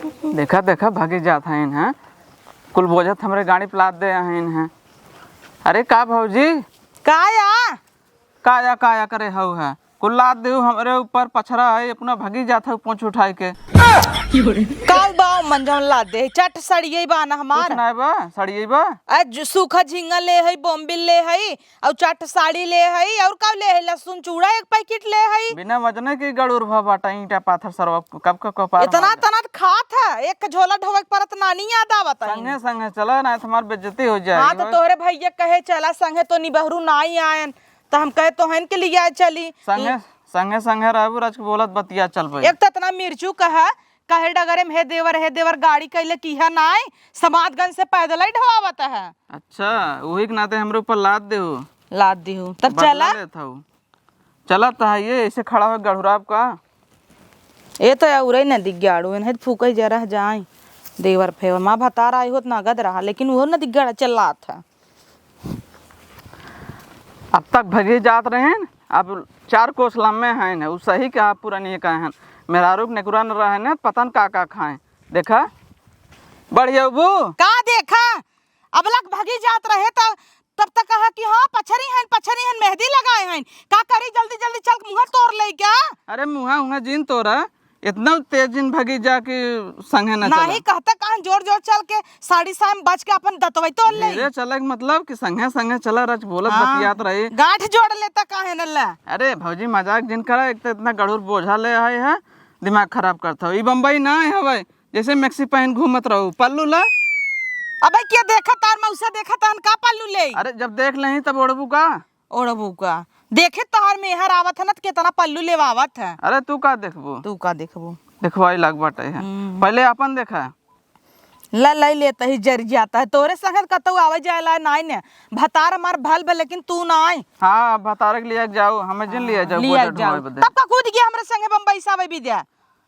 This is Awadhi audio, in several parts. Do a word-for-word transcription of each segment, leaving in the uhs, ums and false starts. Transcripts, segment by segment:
देखा, देखा, भागी जात हैं, हैं? कुल बोझत हमरे गाड़ी पे लाद दे हैं, हैं? अरे का भौजी? का या? का या, का या करे हऊ है? कुल लाद देहू हमरे ऊपर, पछरा है, अपना भागी जात हऊ पोंछ उठाई के। का बा मन जौन लाद दे? चट सड़िये बा ना हमार। कुछ ना बा, सड़िये बा। आ, ज-, सूखा झींगा ले हई, बोम्बिल ले हई, अउ चट साड़ी ले हई, अउर का ले हई? लहसुन चूड़ा एक पैकेट ले हई। बिना वजने के गड़ुर भा बाटा, ईंटा पाथर सरवा कब का कपार इतना मार दे। तना त खात है, एक झोला ढोवे के परत नानी याद आवत है। संगे संगे चला, ना तो हमार बेइज्जती हो जाए। हाँ, तो तोहरे भैया कहे चला संगे, तो निबहरू नाई आयन, तो हम कहे तोहन के लिए आए चली। संगे, संगे संगे रहबू, रच के बोलत बतिया चल भाई। एक तो इतना मिर्चू कहा, कहे डगरे में, "हे देवर, हे देवर, गाड़ी कैले किहा नाई, समादगंज से पैदल ही ढोआवत है।" अच्छा, वही के नाते हमरे ऊपर लाद देहू। लाद देहू। तब बदला चला। लेत हऊ। चला त है ये, ऐसे खड़ा हो गढ़ुराब का। ए तो या उरई न दिग्गाड़ू, इन्हें फूकई जरा जाई। देवर फेवर, माँ भतार आई होत नगद रहा, लेकिन वो न दिग्गाड़ा चिल्लात है। अब तक भगे जात रहेन, अब चार कोस लम्बे हैं न, उ सही के आप पुरानी कहे हैं। मेहरारू के नेकुरा न रहे न, पता न का का खाए। देखा, बढ़िया बू। का देखा? अब लग भगी जात रहे त तब तक कहा कि हाँ, पछरी हैं, पछरी हैं, मेहंदी लगाए हैं। का करी, जल्दी जल्दी चल के मुँह तोड़ ले क्या? अरे मुँह उहाँ जिन तोरा, इतना तेज जिन भगी जा कि संगे न चला। नहीं कहता कहाँ जोर जोर चल के साड़ी साम बच के अपन दतवई तोड़ ले। धीरे चला के मतलब कि संगे संगे चला, रच बोलत हाँ, बतियात रही। गांठ जोड़ लेता काहे न ला? अरे भौजी मजाक जिन करा, एक तो इतना गढ़ुर बोझा ले आए है, दिमाग खराब करत हो। ई बम्बई ना आए हवे, जैसे मैक्सी पहन घूमत रहू, पल्लू ला। अबे के देखा तार मौसा देखा तहन का पल्लू ले? अरे जब देख लेही तब ओढ़बू का? ओढ़बू का? देखे तोहार मेहर आवत है ना, त केतना पल्लू लेवावत है। अरे तू का देखबू? तू का देखबू? देखवाई लाग बाटे है। हम्म। पहले आपन देखा। ला, लाई लेता ही जर जाता है। तोरे संगे कतऊ आवे जाए ला नाई ने। भतार हमार भल भल, लेकिन तू नाई। हाँ, भतार के लिए जाओ, हमें जिन लिए जाओ, लिए बोझा जाओ। ढोए बदे। तब का कूद गया हमरे संगे बम्बई से आवे विद्या।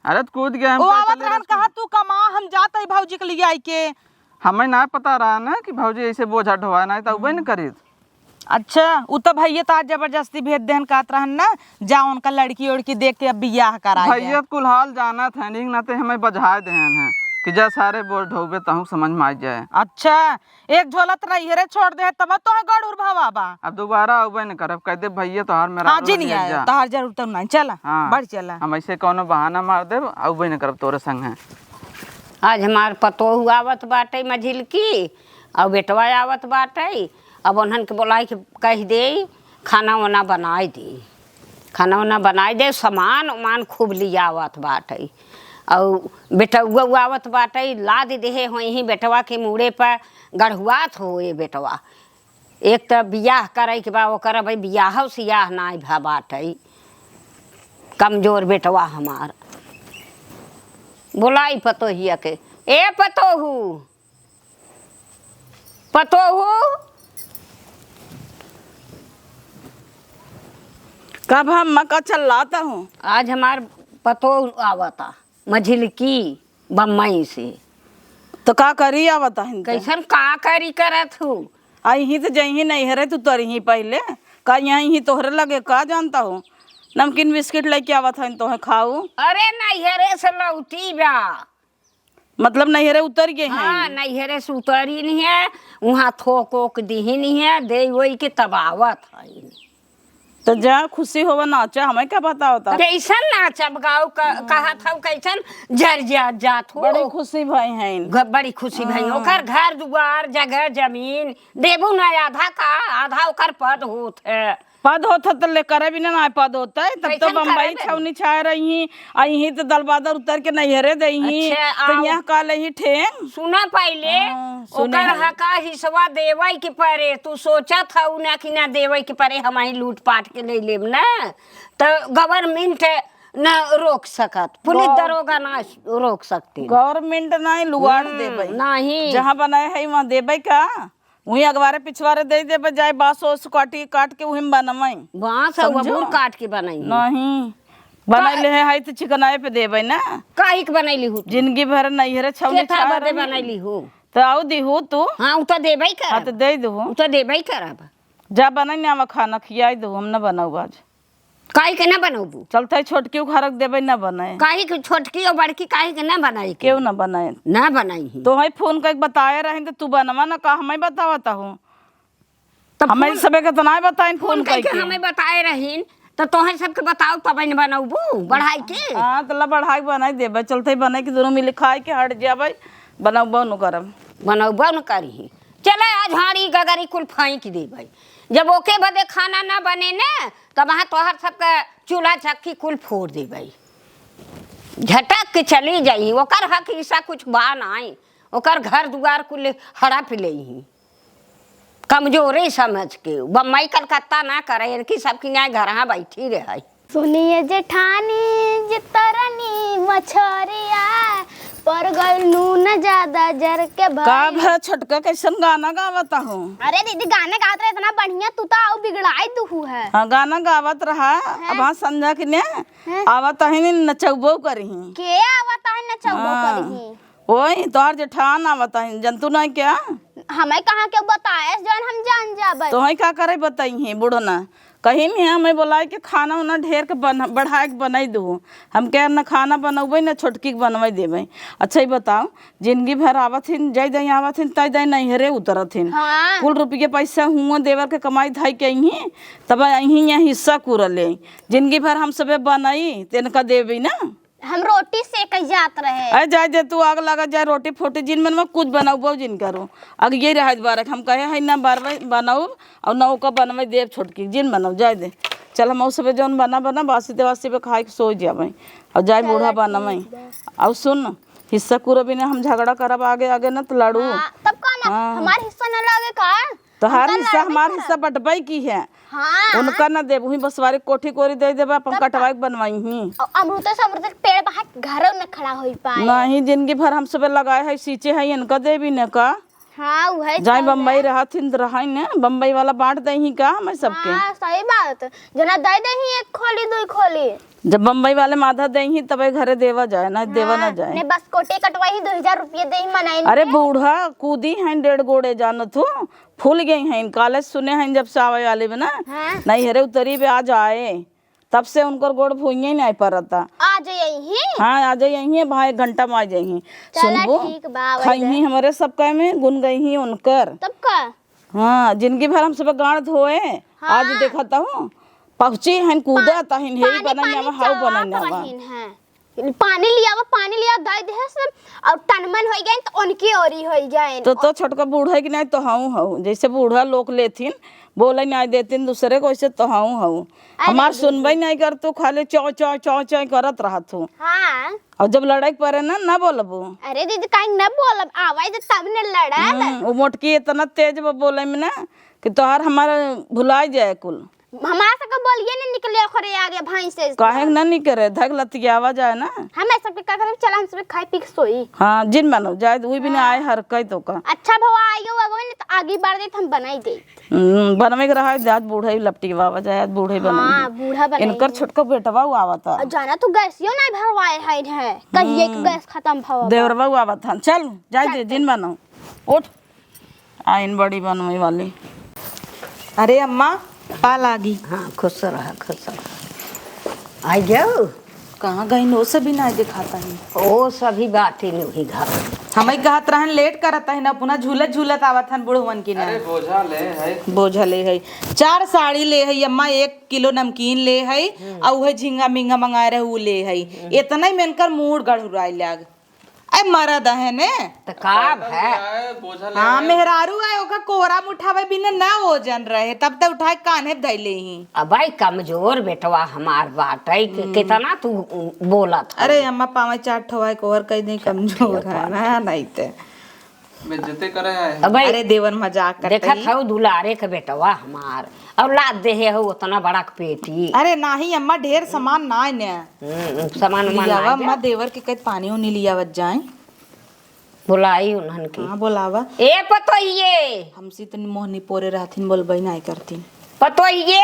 अरे त कूद गया, हम ओ का आवत चले रहन, रहे? कहा तू कमा, हम जात है भौजी के लिए आई के। हमें ना पता रहा ना कि भौजी ऐसे बोझा ढोआ, नहीं तो उबे न करीत। अच्छा, उ तो भैया तो आज जबरदस्ती भेज देहन, कहत रहन ना, जा उनका लड़की उड़की देख के अब बियाह कराए दे। भैया कुल हाल जानत है, नीक नाते हमें बझाए देहन है कि जा सारे बोझ ढोबे तहूँ समझ में आ जाए। अच्छा, एक झोला त नैहरे छोड़ दे, तब तोहे गढ़ुर भवा बा। अब दोबारा अउबे न करब, कह दे भैया तोहार मेहरारू हाँ जी, नहीं हटिया आए, जा। तोहार जरूरत नहीं, चला, हाँ, बढ़ चला। हम ऐसे कौनो बहाना मार देब, अउबे न करब तोरे संगे। आज हमार पतोहू आवत बाटे मझिलकी, अउ बेटवा आवत बाटे, अब उन्हन के बोलाई के कह दे, खाना वाना बनाई दे, खाना वाना बनाई दे, सामान उमान खूब लियावत बाटे। अउ बेटउआ आवत बाटे, लाद देहे होइहीं बेटवा के मूड़े पर, गढ़ुआत होए बेटवा। एक त बियाह करे के बा ओकर, अबे बियाह सियाह नाई भा बाटे, कमजोर बेटवा हमार। बोलाई पतोहिया के, ए पतोहू, पतोहू। कब हम का चिल्लाता हूँ? आज हमार पतोह आवता, मझिलकी बम्बई से। तो का करी आवता हिन ते? कैसन का करी करत हूँ? आई ही तो जइही नैहरे, तू तरही पहले। का यहीं ही तोहरे लगे का जानता हूँ? नमकीन बिस्किट लेके आवत हन तोहे खाऊ। अरे नैहरे से लौटी बा। मतलब नैहरे उतर गए हैं? हाँ, नैहरे से उतरी नहीं है, वहाँ थोक ओक दीही नहीं है, दे वही के तब आवत है। तो जा खुशी होवा नाचा, हमें क्या बतावता? कैसन नाचब गाओ क-, कहत हऊ कैसन जर जात, जात हो। बड़ी खुशी भई हैं। ग-, बड़ी खुशी भई। हाँ। ओकर घर दुआर, जगह जमीन देबू ना आधा का, आधा ओकर पद होत है। पद होत है तो ले करे भी ना, ना पद होता है, तब तो कैसन बम्बई करे बे? छौनी छाए रही, आ यहीं तो दलबादर उतर के नैहरे दे ही, अच्छा, तो आओ। यहाँ का ले ही ठेंग। सुना पहले, हाँ, सुने ओकर हैं। हका हिस्सा देवे के परे, तू सोचत हऊ ना कि ना देवे के परे, हम ही लूट पाट के ले लेब ना, तो गवर्नमेंट ना रोक सकत, पुलिस गौ-, दरोगा ना रोक सकती। गवर्नमेंट ना ही लुगाड़ हम्म, देबे। नहीं। जहाँ बनाए है वहाँ देबे का? वहीं अगवारे पिछवारे दे देबे, जाए बांस ओस काटी, काट के वहीं बनवाई। बांस और समझो? अबूर काट के बनाई। नहीं, बनाई का-, ले है, है तो चिकनाए पे देबे ना। काहे के बनैली हूँ तू? जिंदगी भर नैहरे छौनी केथा छाए बदे रही। बनैली हूँ? तो आऊ दिहू तू। हाँ, उ तो देबे करब। हाँ, तो दे दहू। उ तो देबे करब। जा बनाई ना, आवा खाना खियाई दहू, हम ना बनाऊ आज। काहे के ना बनौबू? चलते छोटकी घर देबे ना बनाए। काहे के छोटकी और बड़की काहे के ना बनाई के? केहू ना बनाए। ना बनाई ही। तो हई फोन करके बताए रही तो तू बनवा ना का, हमें बतावत हो। तब हमें फोन सबे के तो ना बताइन फोन फोन करके करके। हमें बताए रहीन, तो तोहर सबके बताओ तब न बनौबू बढ़ाई के। हाँ, तो ला बढ़ाई बनाई देबे, चलते बनाई के दोनों मिले खाए के हट जाबे, बनौबो न करब। बनौबो न करी। चले आज हाड़ी गगरी कुल फेंक देबे। जब ओके बदे खाना ना बने ने, तब वहाँ तोहर सबके चूल्हा चक्की कुल फोड़ देबे। झटक के चली जाई, ओकर हक हिस्सा कुछ बा नाई, ओकर घर दुआर कुल हड़प लेई। कमजोरी समझ के बम्बई कलकत्ता ना करे, इनकी सबकी यहाँ घर बैठी रहे। सुनिए जेठानी, जितरनी मछरिया, पर गइल नून ज्यादा जर के का भाई। भा छोटका कैसन गाना गावत हो? अरे दीदी, गाना गावत रहे इतना बढ़िया, तू तो आऊ बिगड़ाई दुहू है। हाँ, गाना गावत रहा। हैं? अब हाँ संझा के ने हैं? आवत ही नचौबो करही। के आवत ही नचौबो हाँ। करही? ओए, तोहार जेठान आवत हइन, जनतू नहीं क्या? हमें कहाँ के बताएस, जौन हम जान जाबे? तोहई का करे बताई है, बूढ़ो ना। कहीं नहीं हमें बोलाए के खाना उना ढेर के बन-, बढ़ाए के बनाई दू। हम कहे न खाना बनौबे, न छोटकी के बनवाई देबे। अच्छा, ई बताओ, जिंदगी भर आवत हिन, जय दई आवत हिन, तय दई नैहरे उतरत हिन। हाँ। कुल रुपये पैसा हुआ देवर के कमाई धाई के अइहीं, तब अइहीं यहाँ हिस्सा कूर ले। जिंदगी भर हम सबे बनाई, तेनका देबी ना। हम रोटी सेके जात रहे। अरे जाए दे तू, आग लगा जाए, रोटी फोटी जिन बनवा, कुछ बनाऊ बहु जिन करो। अग ये रहे बारक, हम कहे है ना बारवे बनाऊ, और ना ओका बनवे देव छोटकी, जिन बनाऊ, जाए दे। चल हम सबे जौन बना बना, बासी देवासी पे खाए के सो जावे, और जाए चला बूढ़ा ठीक बनवे। बा। और सुन, हिस्सा कूरो बिना हम झगड़ा करब आगे आगे ना तो लड़ू। हाँ, तब का ना, हाँ। हमार हिस्सा ना लागे का? तोहार हमका हिस्सा, लड़बे हमार करब। हिस्सा बटबई की है। हाँ। उनका ना देबू, ही बसवारी कोठी कोरी दे देबा, अपन तब का? कटवाई के बनवाई ही। अ-, अमरूदे से अमरूदे के पेड़ बा, घरों न खड़ा होई पाए। नहीं, जिंदगी भर हम सबे लगाए है, सींचे है, इनका देबी न का? हाँ, उहे जाए चल बम्बई रहे। रहत हिंद रहाई ने, बम्बई वाला बांट दे ही का हमें सबके? हाँ, सही बात। जना दे दे ही एक खोली, दुई खोली। जब बम्बई वाले माधा दे ही तबे घरे देवा जाए, ना देवा ना हाँ, जाए। ने बस कोटे कटवाई ही, दो हजार रुपये दे ही मनाई अरे ने। बूढ़ा कूदी हैं डेढ़ गोड़े जानत हो, फूल गई हैं, कॉलेज सुने हैं जब से आवे वाले में ना, हाँ। नहीं हेरे उतरी बे आ जाए, तब से उनकर गोड़ भुइये नहीं परता। आ जाइए ही? हाँ, आ जाइए ही, भाई एक घंटा में आ जाइए ही। चला सुनबो? ठीक बा, आवे खाई दे। ही हमारे सब कहे में गुन गई ही उनकर। तब का? हाँ, जिंदगी भर हम सब गाड़ धोए, हाँ। आज देखत हूँ, पहुँची हन, कूदत हन, हे पानी, बना पानी नावा, हाउ बना चाहत नावा। रहिन हैं। पानी लियावा, पानी लिया, दे दे से, और तनमन होई गए तो उनकी ओरी होई गए। तो, तो छोटका बूढ़ा है कि नहीं, तो हूँ हूँ, जैसे बूढ़ा लोग लेथिन, बोले नहीं देथिन दूसरे को, वैसे तो हूँ हूँ। अरे हमार दीदी। सुनबे नहीं कर, तू खाली चौ, चौ, चौ, चौ करत रहत हूँ। हाँ। और जब लड़ाई पड़े ना, ना बोलबू। अरे दीदी, काहे ना बोलब? आवाज दे तब ने लड़ब। हम्म, वो मोटकी इतना तेज बा बोले में ना कि तोहार हमारा भुलाई जाए कुल। हमारा सबके बोलिए नहीं निकले ओकरे आगे भैंस से। काहे ना निकले? धक लतियावा जाए ना। हम ऐसा के का करब? चला हम सब खाए पी के सोई। हाँ, जिन बनो जाए, उई भी ना हाँ। आए हर कई तो का। अच्छा भवा आइयो अगवे ने तो आगे बढ़ जाए तो हम बनाई दे। हम्म, बनवे के रहा, आज बूढ़े ही लपटियावा जाए, आज बूढ़े ही बनाई हाँ, है। बूढ़ा बनाई इनकर है। छोटका बेटवा उ आवत है। और जाना तो गैसियो नहीं भरवाए है, है। कहिए कि हम्म। गैस खत्म भवा बा। देवरवा उ आवत है। चल, जाए चल, दे, चल। जिन बनाओ। उठ। आइन बड़ी बनवे वाली। अरे अम्मा, पा लागी। हाँ, खुश रह, खुश रह। आई जाओ। कहाँ गई? नो से भी ना दिखाता है। ओ सभी बात ही नहीं घर। हमें कहत रहन लेट करत है ना, अपना झूलत झूलत आवत हन बुढ़वन की ना। अरे बोझा ले है। बोझा ले है। चार साड़ी ले है अम्मा, एक किलो नमकीन ले है, हम्म। और वह झींगा मींगा मंगाए रहे उ ले है। हम्म। इतना ही में इनकर मूड गड़हुराए लाग। ए मरद है ने। त का है? बोझा ले हाँ, है। मेहरारू है, ओका कोरा में उठावे बिना ना ओजन रहे, तब त उठाए कान्हे धैले ही। अबे कमजोर बेटवा हमार बाटे, कि-, हम्म। कितना तू बोलत है। अरे अम्मा, पावे चार ठो है, कोहर कह दे कमजोर है ना, नहीं ते। बेइज्जती करे आए हैं। अबे अरे देवर मजाक करते देखत ही। हऊ दुलारे के बेटवा हमार, और लाद दे है उतना बड़ा के पेटी। अरे नाही अम्मा, ढेर सामान ना है ने। हम्म, सामान उमान लियावा ना है अम्मा, जा। देवर के कहत पानी उनी लियावत जाए। बुलाई उन्हन की। हाँ, बोलावा। ए पतोहिए। हमसे इतनी मोहनी पोरे रहथिन, बोलबई नाई करथिन। पतोहिए।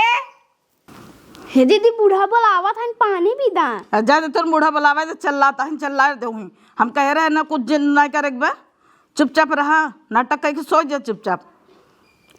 हे दीदी, बूढ़ा बोलावत हन, पानी भी दा। आ, जा दे, तोर बूढ़ा बोलावे तो चल्लात हन, चल्ला देउही। हम कहे रहे ना कुछ जिन ना करे के बा। चुपचाप रहा, नाटक कइके सो जा चुपचाप।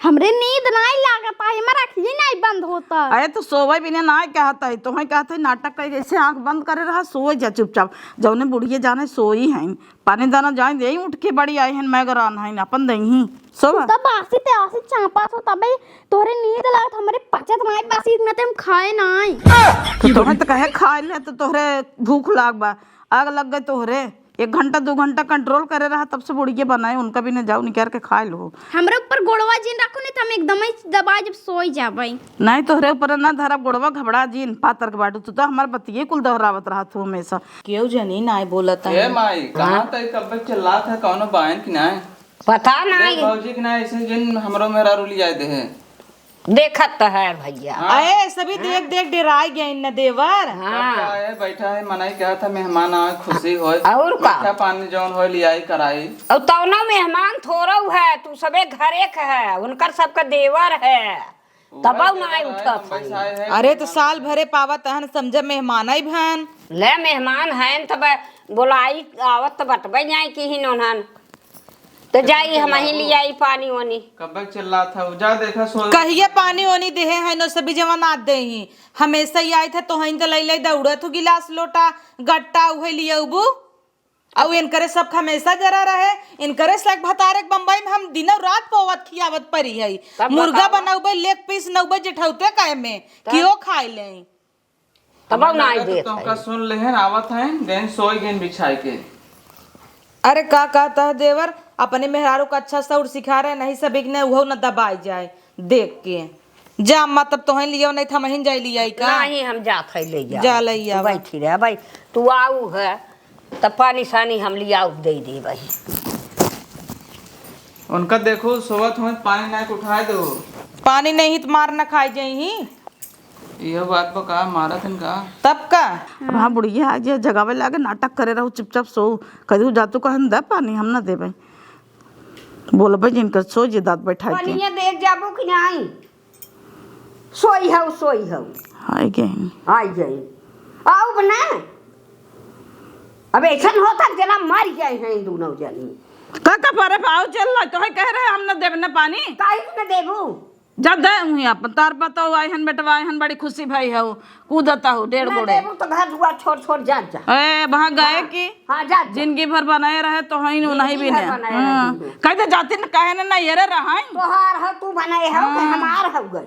हमरे नींद नाई लागत है, हमार आँखिए नाई बंद होता। अरे तो सोवे बिना नाई कहत है, तोहे कहत है नाटक करे, जैसे आँख बंद करे रहा, सोए जा चुपचाप। जौने बुढ़िए जाने सोई हैं, पानी दाना जाए दे, उठ के बड़ी आई हैं, मैं गरान हैं, अपन दही सोवा। तब बासी ते आसी चापा सो तबे तोहरे नींद लागत, हमरे पचत नाई बासी, इतना ते हम खाए नाई। तो तोहे तो कहे खाए ले, तो तोहरे भूख लाग बा, आग लग गए तोहरे। एक घंटा दो घंटा कंट्रोल करे रहा, तब से बुढ़िए बनाए, उनका भी न जाओ निकाल के खाए लो। हमरे ऊपर गोड़वा जिन रखो, नहीं तो हम एकदम ही दबा जब सोई जाबे। नहीं, तोहरे ऊपर ना धरब गोड़वा, घबरा जिन, पातर के बाटू, तू तो हमार बतिये कुल दोहरावत रहा तू हमेशा। केहू जनी नाय बोलत ए है। माई, कहाँ हाँ। तक कब तक चिल्लात है, कौनो बायन की नाय? पता देख नहीं। भौजी की नाय, ऐसे जिन हमरो मेहरारू लियाए दे है। देखत तो है भैया। हाँ। अरे सभी देख देख डेराय गए न देवर। हाँ। अब का है, बैठा है, मनई कहत है मेहमान आवे, खुशी होए। और का? मीठा पानी जौन होए, लियाई कराई। और तौनो मेहमान थोड़ो है, तू सबे घरे के है, उनकर सबके देवर है। उहे तबौ ना देवर है, उठत हम है। बैसाए है। अरे तो साल भरे पावत हन, समझे मेहमान आई भन। ले मेहमान हैं तब बोलाई आवत तो बटबे जाए की ही नोनहन। तो जाई हम ही लियाई पानी ओनी। कब तक चिल्लात है, जा देखा सो। कहिए पानी ओनी देहे हैं, नो सभी जवन आत दे ही। हमेशा ही आई था, तोहइन तो लई लई दौड़त हो गिलास लोटा, गट्टा उहे लिए उबू। अउ इनकरे सब हमेशा जरा रहे, इनकरे से भतारे के बम्बई में हम दिनों रात पोवत खियावत परी है। तब मुर्गा बतावा। बनौबे, लेग पीस नौबे जेठौते कहे में, तब? कियो खाए ले। तब ना आई देत तोहका है। सुन लेहन, आवत हैं, गैन सोई गैन बिछाए के। अरे का कहता है देवर, अपने मेहरारू का अच्छा सौर सिखा रहे, नहीं सब एक ने उहो न दबाई जाए देख के। जा अम्मा, तब तोहें लियो, नहीं था महीन जाए लियाई का। नहीं, हम जात है ले जाओ। जा ले तू आवा। बैठी रह भाई, तू आऊ है, तब पानी सानी हम लियाऊ दे दे भाई। उनका देखो, सोवत होत पानी ना के उठाए दो। पानी नहीं तो मार ना खाए जाई ही। इहो बात बा का, मारत हन का? तब का? अब हाँ, बुढ़िया आज ये जगावे लागे, नाटक करे रहो, चुपचाप सो। कदू जातू कहन द पानी, हम ना देबे। बोलबे जिनकर सो जे दाँत बैठाए के। पनिया दे जाबू कि नहीं? सोई हऊ, सोई हऊ। आई गई। आई गई। आऊ बना। अब ऐसन होता जना मर गए हैं दोनों जनी। का, का पारे पाओ चल ला, तोहे कह रहे हम ना देब ना पानी। काहे के ना देबू? जा दे उही अपन, तार पता हो, आइहन बेटवा, आइहन बड़ी खुशी भाई हो, कूदता हो, डेढ़ ना गोड़े। देबू तो घर दुआर छोड़, छोड़ जा, जा। ए, वहाँ गए हाँ, की हाँ, जा, जा। जिंदगी भर बनाए रहे तो हईन, जिंदगी नहीं भी भर ने। बनाए हाँ। रहे। कह दे जाती न कहे न, ना ये रे रहाई। तोहार हो, तू बनाए हो, कि हाँ। हमार हो गई,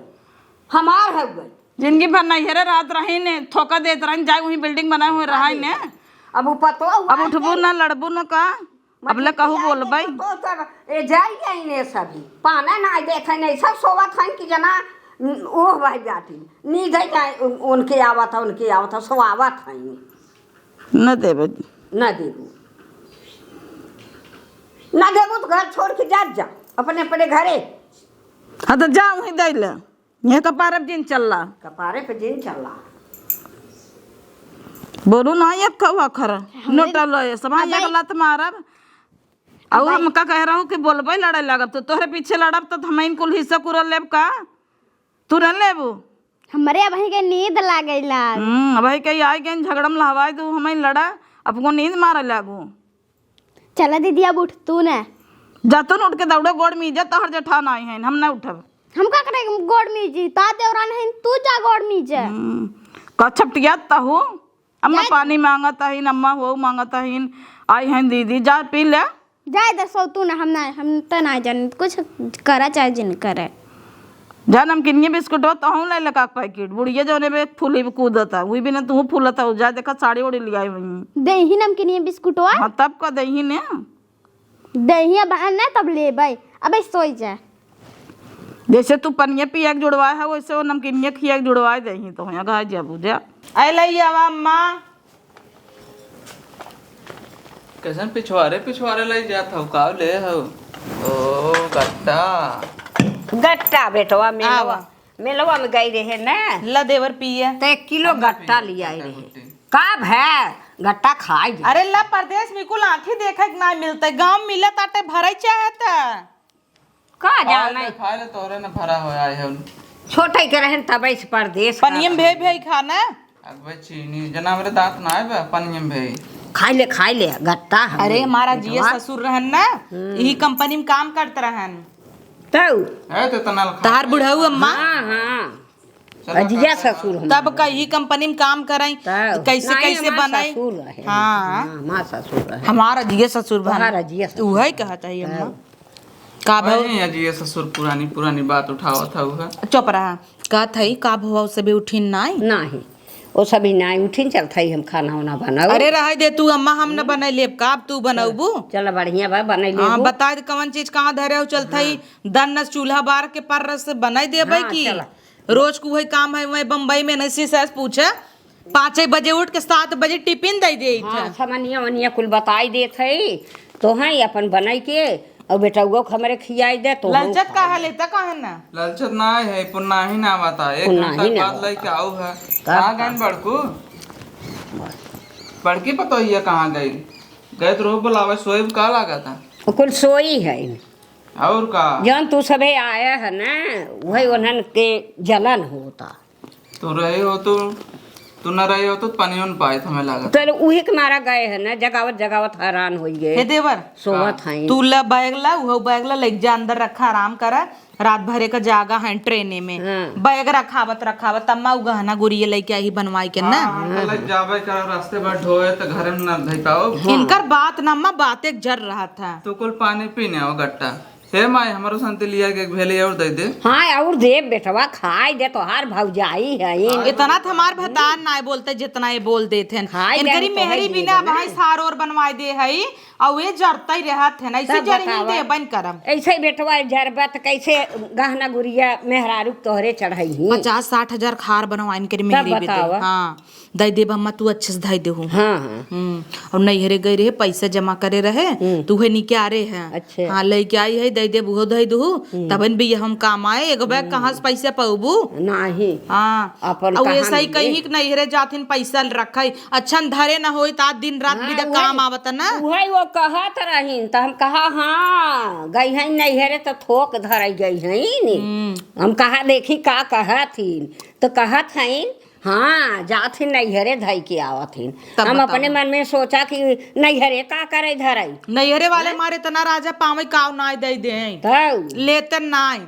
हमार हो गई। जिंदगी भर नहीं रे रात रही ने, थोका देत रही, जाए उही बिल्डिंग बनाए हुए रहाई ने। अब वो पतो हुआ अब उठबू है। ना, लड़बू ना का? अब ले कहू बोलबई। तो, तो, तो, ए, जाई गई ने सभी। पाना ना देखे नहीं, सब सोवत हैं कि जना, न, ओह भाई जाती। नींद है जाए, उन-, उनके आवत है, उनके आवत है, सोआवत हैं। न देबे। न देबू। न देबू तो घर छोड़ के जा, जा। अपने, अपने घरे। हाँ तो जा वहीं दे ले। ये कपारे पे जिन चलला। कपारे पे जिन चलला। बोलू ना एक कौआ खरा। हमरे नोटा लो ये सब, हाँ, अबे एक लात मारब। अउ अबे हम का कह रहू कि बोलबे लड़े लागब, तो तोहरे पीछे लड़ब, तो हम इन कुल हिस्सा कुरल लेब का? तू न लेबू? हमरे अबही के नींद लागेला। हम्म, अबही के आई गइन झगड़म लहवाई दू, हम इन लड़ा, अब को नींद मारे लागू। चला दीदी, अब उठ तू न। जा तू न उठ के दौड़े, गोड़ मीजे, तोहर जेठान आई हैं, हम न उठब। हम का करे गोड़ मीजी? ता देवरान हैं, तू जा गोड़ मीजे। हम्म, का छपटिया तहू? अम्मा जाए दे। पानी मांगत हईन, अम्मा हो मांगत हईन, आई हैं दीदी, जा पी ले। जाए दे सो तू न, हम ना, हम त ना जानी, कुछ करा चाहे जिन करे। जा नमकीनिया बिस्कुटवा तहूँ ले ले का पैकेट, बुढ़िया जौने बे फूली कूदत है, वही बिना तू फूलत है, जा देखा साड़ी ओड़ी लियाई वहीं। देही नमकीनिया बिस्कुटवा? हाँ, तब का देही ने। देही अब ना तब लेबै, अबे सोई जा। जैसे तू पनिया पिया के जुड़वाए है, वैसे वो नमकीनिया खिया के जुड़वाए देही, तो यहाँ घाय जा बुझा। अरे लई आवा अम्मा। कैसन पिछवारे पिछवारे लई जात हौ, का ले हौ? ओ, गट्टा। गट्टा बेटवा, मेलवा, आवा। मेलवा में गई रहे ना। ला देवर पिए। तो एक किलो गट्टा लिया रहे। का भै, गट्टा खाई दे। अरे ला परदेस में कुल आँखी देखे के ना मिलते, गाँव मिलत आटे भरे चाहत। का खाए जाने? ले, खाए ले, तोरे न भरा होया है उन। छोटे के रहन तबे से परदेस का पनियम भे रहे। भे खाना। अबे चीनी, जना हमरे दांत ना आए बे, पनियम भे। खाए ले, खाए ले, गट्टा हम अरे, हमारा जिया मिठवा। ससुर रहन ना, हम्म। यही कंपनी में काम करत रहन। तौ। है तो तना तहार बुढ़ऊ अम्मा? हाँ, हाँ। चलो, अजिया का ससुर हम। तब कही कंपनी में काम करई, तब। कैसे, नहीं, कैसे हमार बनाई? ससुर रहे। हाँ। हाँ, हमार ससुर रहे। हमार अजिया ससुर बा। तोहार अजिया ससुर। उहई कहत है अम्मा। तब। का भव? वही अजिया ससुर पुरानी, पुरानी बात उठावत है उहे। चुप रहा। कहत है, का भव से भी उठिन नाई? नहीं। वो सभी नाई उठिन, चलत है हम खाना वाना बनाऊ। अरे रहे दे तू अम्मा, हम न बनाई लेब, का अब तू बनउबू? चल बढ़िया बा, बनाई हाँ, लेबू। बता दे कवन चीज कहाँ धरे हो, चलत है। हाँ। दन न चूल्हा बार के पर रस बनाई देबै हाँ, की? चला। रोज को वही काम है, वही बम्बई में नसी से पूछे, पाँचे बजे उठ के सात बजे टिफिन दे दे हाँ, था। समनिया वनिया कुल बताई देत है, तो हैं अपन बनाई के, और बेटउआ के हमरे खियाई दे, तो हम ललचत का खाई। है, लेता का है ना? ललचत ना है, पुन्ना ही ना बता, एक पुन्ना घंटा ही ना बाद बता। लेके आऊ है। तब कहाँ का? गइन बड़कू? बड़की पतोहिया कहाँ गई? गए तो रोह बुलावे, सोए का लगा था? वो कुल सोई है। और का? जौन तू सभे आया है ना, वही उन्हन के जलन होता। तू रहे हो तो, तू न रहे हो तो पानियो न पाए, हमें लागत। तो उही के मारा गए है ना, जगावत जगावत हैरान हो गए। हे देवर, सोवत हाँ। हैं। तू ला बैग ला, उहो बैग ला, लेके जा अंदर रखा, आराम करा। रात भरे का जागा है ट्रेने में। हाँ। बैग रखावत रखावत अम्मा उ गहना गुरिये लेके आई बनवाई के ना। हाँ, हम तो लेके जाबे करा, रास्ते भर ढोए तो घरे में न धई पाओ। हाँ। इनकर बात ना अम्मा, बातें जर रहा था। तू कुल पानी पीने आओ गट्टा। हे माई, हमरो संती लिया के एक भेली और दे दे। हाँ, और दे बेटवा, खाए दे, तोहार भौजाई है। इतना तो हमार भतार ना बोलते जितना ये बोल देते हैं। खाए दे, इनकरी तोहर मेहरी जीवन बिना है। भाई सार और बनवाए दे है, और ये जरते ही रहत है ना, इसी तब जर ही बतावा। दे बन करम। ऐसे बेटवा जरबा त कैसे गहना गुरिया मेहरारू के तोहरे चढ़ाई ही? पचास साठ हजार खार बनवा इनकरी तब मेहरी बिदे। बतावा। हाँ। दई देब अम्मा, तू अच्छे से धई देहू। हाँ, हाँ। हम्म, और नैहरे गई रहे, पैसा जमा करे रहे, हम्म। तू है निकारे है। अच्छा। हाँ, लेके आई है, दई देब, उहो धई देहू, हम्म। तबन भी हम काम आए, एगो बैग हम्म। कहाँ से पैसा पाउबू? नाही। हाँ। अपन और कहाँ ऐसा ही मिले? कहीं कि नैहरे जाथिन पैसा रखे, अच्छा न धरे न होई, ता दिन रात हाँ, बिदा वही। काम आवत ना। उहे वो कहत रहीन, त हम कहा, हाँ, गई हैं नैहरे त थोक धरई गई हैं नी। हम्म। हम कहा, देखी का कहत हीन, त कहत हईन, हाँ, जात ही नैहरे धई के आवत ही। तब हम बतावा। अपने मन में सोचा कि नैहरे का करे धरई। नैहरे वाले हैं? मारे इतना राजा पावे काव नाय दे दे। तब। लेते नाय।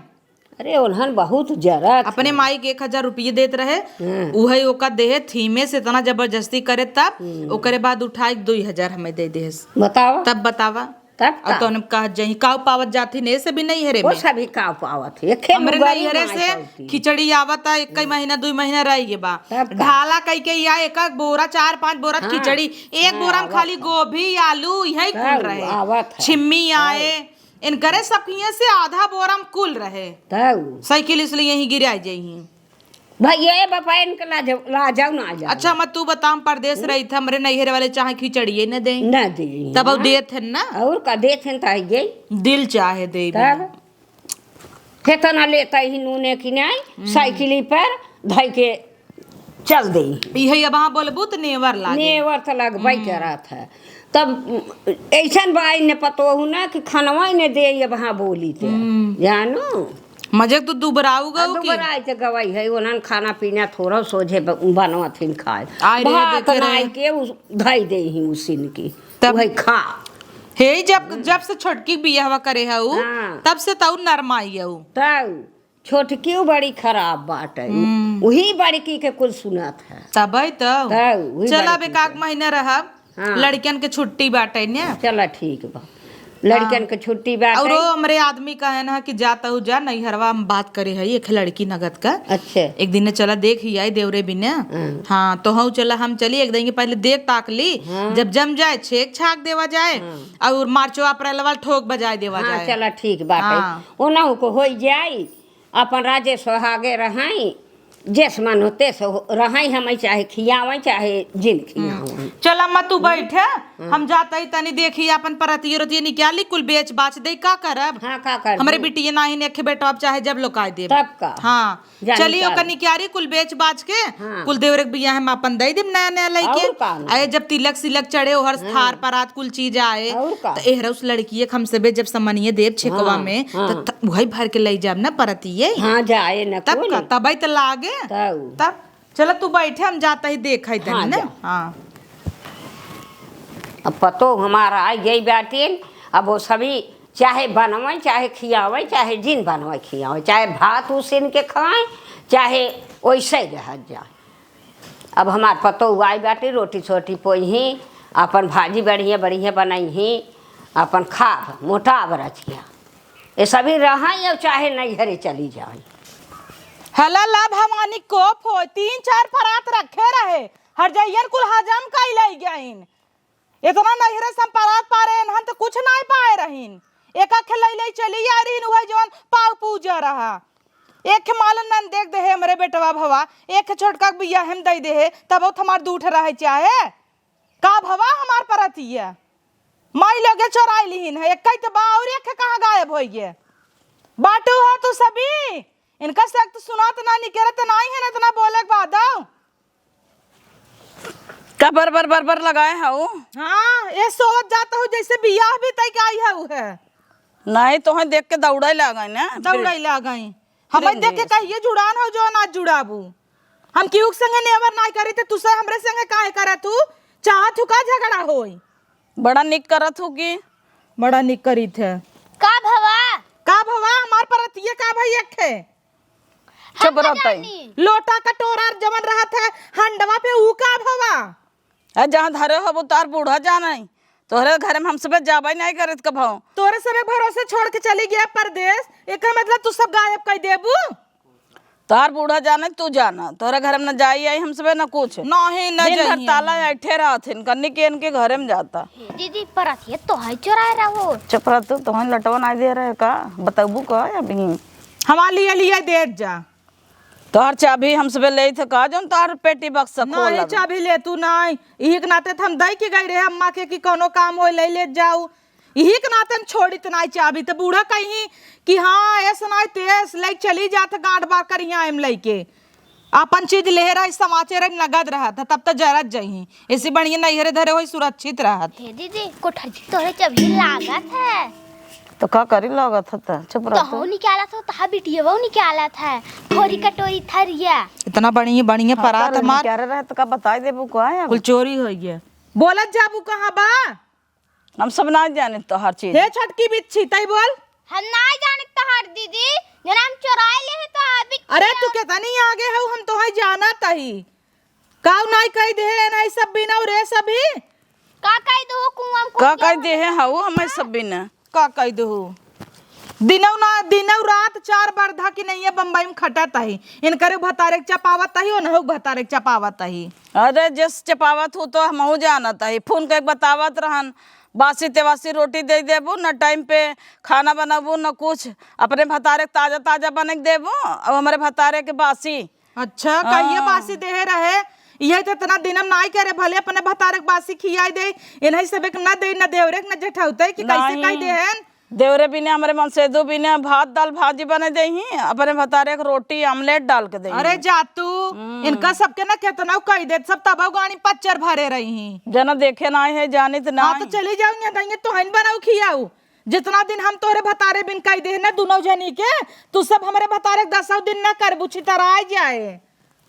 अरे, उन्हन बहुत जरत अपने हैं। माई के एक हजार रुपये देत रहे, हाँ। उहे ओका देहे थीमे से इतना जबरदस्ती करे तब, हम्म। ओकरे बाद उठाए के दुई हजार हमें दे देस। बतावा। तब बतावा। तब और का? तौने कहा जही काव पावत जात ही, ने से भी नैहरे वो में। सभी काव पावत है, एके हमरे लुगाई नैहरे माई से पावती। खिचड़ी आवत है, एक कई महीना, दुई महीना रह गए बा। तब का? ढाला कई के या एक, एक बोरा, चार पाँच बोरा हाँ, खिचड़ी, एक हाँ, बोरा में आवत खाली है। गोभी, आलू, यही कुल तब रहे। आवत है। छिम्मी तब। आए, इनकरे सब किए से आधा बोरा में कुल रहे। तब। साइकिल इसलिए यहीं गिरा जाई। भैया, ए बापा, इनके लाज-, लाजौ ना जाए। अच्छा, मत तू बता, हम परदेस हम्म। रही थे, हमरे नैहरे वाले चाहे खिचड़िए न दें। न दें, तब अब हाँ। देत हन ना। और का देत हन, त है ये। दिल चाहे दे तब। बिना। केतना लेता ही नूने की नाई, हम्म। साइकिली पर धई के चल दे। इहे अब हाँ बोलबू त नेवर लागे। नेवर त लगबई हम्म। करत है। तब ऐसन बा, इन्हें पतोहू ना कि खनवा इन्हें दे, अब हाँ बोली ते। हम्म। जानो। मजे तू दुबराऊ आ, गऊ की? दुबराई ते गवाई है, उन्हन खाना पीना थोड़ा सोझे ब-, बनवत हिन खाए। आए रहे, भात देखे रहे। नाई के उस, धई दे ही उसिन की। तब वही खा। हे, जब, हम्म। जब से छोटकी बियाहवा करे हऊ, हाँ। तब से तऊ नरमाई हऊ। तऊ। छोटकी बड़ी खराब बाटे। हम्म। वही बड़की के कुल सुनत है। तबे तो। तब वही चल, अब बड़की एकाक के। महीना रहब। हाँ। लड़कियन के छुट्टी बाटे ने। चला, ठीक बा। लड़कियन हाँ। के छुट्टी बाटे। औरो हमरे आदमी कहे ना कि जाता हूँ जा, नैहरवा हम बात करे हई, एक लड़की नगद का। अच्छा। एक दिन चला देख ही आई देवरे बिने। हाँ। हाँ, तो हऊ चला, हम चली, एक दिन के पहले देख ताक ली। हाँ। जब जम जाए, छेक छाक देवा जाए। हाँ। और मार्चो अप्रैल वाला ठोक बजाए देवा हाँ, जाए। चला, ठीक बाटे। हाँ। ओनहु को होई जाई। अपन राजे सोहागे रहई, जेस मन होते सो रहई, हम चाहे खियावई, चाहे जिन खियावई। हम्म। चल अम्मा, तू बैठ, हम्म। हम जात ही तनी देखी, अपन परतिये रतिये निकाली, कुल बेच बाच दे, का करब? हाँ, का करब? हमरे बिटिये नाही, नेखे बेटवा, अब चाहे जब लोकाई देब। तब का? हाँ। जानी चली, ओकर निकारी कुल बेच बाच के, हाँ। कुल देवरे के बियाह में अपन दई देब नया नया लइके। और का ना? अरे, जब तिलक सिलक चढ़े, ओहर हाँ। थार परात कुल चीज आए, और का? त एहरा उस लड़किये के हम सबे जब समनिये देब छेकवा हाँ, में, हाँ। त, त उहई भर के लई जाब ना परतिये। हाँ, जाए ना तब कुल। का, तबई त लागे। तब। तब, चला तू बैठे, हम जात ही देखई तनी हाँ, ना। जा। हाँ। अब पतो हमारा आई गई बाटिन, अब वो सभी चाहे बनवइ, चाहे खियावइ, चाहे जिन बनवइ खियावइ, चाहे भात उसिन के खाएं, चाहे ओइसइ रहत जाएं। अब हमार पतोहू आई बाटी, रोटी सोटी पोइहीं, आपन भाजी बढ़िया बढ़िया बनइहीं, आपन खाब, मोटाब रचिया। ए सभी रहइँ अउ चाहे नइहरे चली जाइँ। हला ला भवानी कोप होइ, तीन चार परात रखे रहे, हरजइयन कुल हजम कइ लइ गइन। एतना नइहरे से हम परात पारे एनहन त कुछ नाहीं पाए रहिन। एक आखे लइ लइ चली आए रहिन, उहइ जउन पाउ पूजा रहा। एक खे मालन नन देख देहे हमरे बेटवा भवा, एक खे छोटका के बियाहे म दइ देहे, तबउ त हमार दू ठे रहइ चाहे। का भवा हमार परतिया? माई लगे चोराइ लिहिन ह, एक्कइ त बा अउर एक खे कहाँ गायब होइ गे? बाटू हो तू सभी? इनका से त सुनात ना निकरत नाहीं है ना एतना बोले के बादउ। का बर बर बर बर लगाए हऊ? हाँ, ए सोवत जात हऊ जइसे बियाह भी तइ के आई हऊ है। नाहीं, तोहइ देख के दौड़इ लागइ ना। दौड़इ लागइ। हमइ देख के कहिए जुड़ान हऊ जउन आज जुड़ाबू। हम केहू के संगे नेवर नाहीं करी त तू से हमरे संगे काहे करत हू? चाहत हू का झगड़ा होई? बड़ा निक करत हू कि? बड़ा निक करित है। का भवा? का भवा? हमार परतिया का भइ एक है? चुप हम का रहतइ। जानी? लोटा कटोरा जवन रहत है हंडवा पे, ऊ का भवा? अ, जहाँ धरे हबू तोहर बूढ़ा जानइ, तोहरे घरे म हम सबे जाबइ नाहीं करित कभउ। तोहरे सबे भरोसे छोड़ के चली गया परदेस, एकर मतलब तू सब गायब कइ देबू? तोहर बूढ़ा जानइ, तू जाना, तोहरे घरे म न जाई आई हम सबे न कुछ। नाहीं, न दिन भर जइहें। ताला ऐठे रहथिन, कन्नी के इनके घरे म जाता। दीदी, परतिया तोहइ चोराए रहो। चुप रह तू, तोहइ लटवा नाहीं दे रहे का? बतउबू का अबहीं? हमार लिए लिए देत जा। तोहर चाभी हम सबे लेइत ह का, जउन तोहर पेटी बक्सा खोल नाहीं, अब? चाभी लेतू नाहीं। इही के नाते त हम दइ के गइ रहे अम्मा के कि कउनो काम होइ, लइ लेत जाउ। इही के नाते हम छोड़ित नाहीं चाभी। त बूढ़ा कहिहीं कि हाँ, एस नाहीं तेस, लइ चली जात ह गांठ बार करिहाँ एम लइके। आपन चीज लेहे रहे, समाचे रहे, नगद रहत ह, तब त जरत जइहीं। एसे बढ़िया नइहरे धरे होई सुरक्षित रहत। हे दीदी, कोठरी तोहरे चाभी लागत है। तो का करी लागत ह त? चुप रह तू। तहू निकालत हो, तहा बिटियवो निकालत है। थोरी कटोरी थरिया। इतना बढ़िया, बढ़िया हाँ, परात कर हमार। निकाले रहे त का बताइ देबू का है अब? कुल चोरी होइ गया। बोलत जाबू कहाँ बा? हम सब ना जानित तोहार चीज। हे छोटकी बिच्छी, तई बोल। हम ना जानित तोहार दीदी, जना हम चोराए ले है तो अभी अरे तू केतनी आगे हऊ, हम तोहई जानत ही। काऊ नाई कहि देहे, नाई सब बिना रे सभी। का कहि दो कुआं में का कूद कहि गया देहे हऊ हमें सब बिना? का कहि दो? दिनौ ना, दिनौ रात चार बरधा कि नइया बम्बई में खटत ही। इनकरे भतारे के चपावत ही, ओनहु के भतारे के चपावत ही। अरे जस चपावत हू तो हमहू जानत ही। फोन कइ के बतावत रहन, बासी तेवासी रोटी दइ देबू, न टाइम पे खाना बनबू, न कुछ। अपने भतारे के ताजा ताजा बनइ के देबू, अउ हमरे भतारे के बासी। अच्छा, हाँ। कहिए बासी देहे रहे, इहे तो इतना दिनम नाई करे, भले अपने भतारे के बासी खियाई दे, इन्हीं सबे के न दे, न देवरे के, न जेठौते कि कैसे नाहीं। कहि देहन। देवरे बिने, हमरे मनसेदू बिने भात, दाल, भाजी बनइ देही, अपने भतारे के रोटी, आमलेट डाल के देही। अरे जा तू, हम्म। इनका सबके ना केतनउ कहि देत, सब तबउ गाड़ी पच्चर भरे रही। जना देखे नाई है, जानित हाँ, तो नाई। चली जाऊ, यहाँ तोहइन बनाऊ खियाऊ। जितना दिन हम तोहरे भतारे बिन कहि देहे ना दुनौ जनी के, तू सब हमरे भतारे के दसौ दिन ना करबू, छितराइ जाए।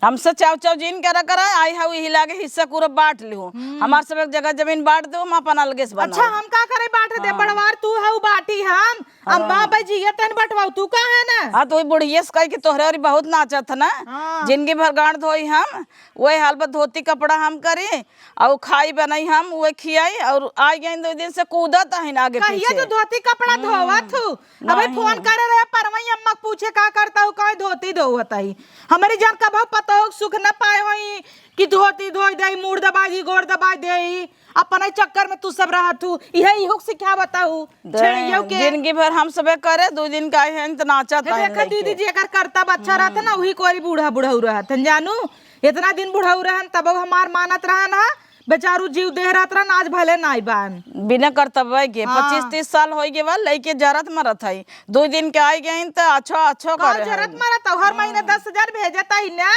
हमसे चाव चाव जिन करा करा, आई हऊ इही लागे हिस्सा पूरा बाँट लिहू। हम्म। हमार सब एक जगह जमीन बाँट देउ, हम अपन अलगे से बना अच्छा, लेब। हम का करे बाँट दे, हाँ। बँटवार तू हऊ बाँटी हम, हाँ। अम्मा अब्बा जियत हन बँटवाऊ, तू का है ना? हाँ, तो वही बुढ़िया से कहि के तोहरे ओरी बहुत नाचत है ना। हाँ। जिंदगी भर गाँड़ धोई हम, वही हाल पर धोती कपड़ा हम करी, अउ खाई बनाई हम, उहे खियाई, अउर आइ गइन दुइ दिन से कूदत हइन आगे कहिए पीछे। तू धोती कपड़ा हम्म, धोवत हू? अबे नहीं। फोन करे रहे परवई अम्मा के पूछे का करत हू, कहे धोती धोवत ही। हमरी जान कबहू पतोह के सुख न पाए होई कि धोती धोई देई, मूड़ दबाई देई, गोड़ दबाई देई, अपने चक्कर में तू सब रहत हू। इहे इहू के सिखावत हू, दे, छेड़ियो के। जिंदगी भर हम सबे करे, दुइ दिन का है त नाचत हे हइन देखा लइके। दीदी जी, एकर करतब अच्छा रहत ना, उही कोरी बूढ़ा बुढ़ऊ रहत हन जानू। इतना दिन बुढ़ऊ रहन, तब हमार मानत रहन हा, बेचारू जीव देह रहत रहन, आज भले नाई बान। बिना करतबे के हाँ। पच्चीस तीस साल होइ गे बा, लइके जरत मरत हई। दुइ दिन के आइ गइन त अच्छो अच्छो का करे जरत हई। मरत हऊ? हर हाँ। महीने दस हजार भेजत हई ना।